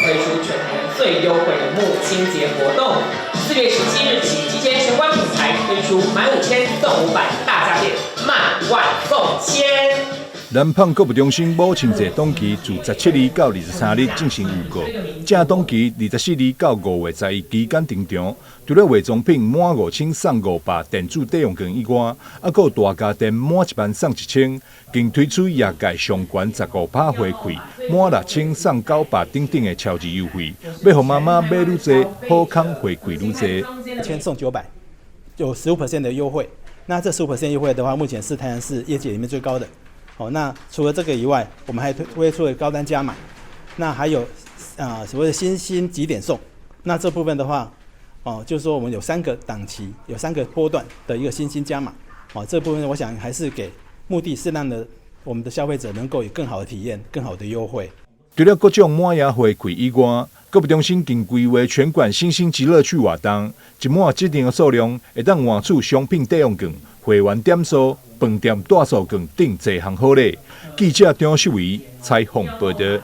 推出全台灣最優惠的母親節活動。4月17日起，集結全館品牌推出買5000送500，大家電滿萬送千。南胖購物中心母親節檔期自17日到23日進行預告，正檔期24日到5月11期間登場。除了化妝品滿5000送500電子抵用券以外，猶閣有大家電滿1萬送1000，更推出業界上懸15%回饋，滿6000送900等等的超級優惠，欲予媽媽買愈濟，好康回饋愈濟。千送900，有十五 percent 的優惠。那這十五 percent 優惠的話，目前是台南市業界裡面最高的。哦，那除了這個以外，我們還推出了高單加碼，那還有所謂的新興集點送。那這部分的話，哦，就是說我們有三個檔期，有三個波段的一個新興加碼。哦，這部分我想還是給目的是讓的我們的消費者能夠有更好的體驗，更好的優惠。除了各種滿額回饋以外，購物中心更規劃全館新興集樂趣活動，一滿指定的數量，會當換取商品抵用券、會員點數、飯店住宿券等濟項好禮。記者張秀維採訪報導。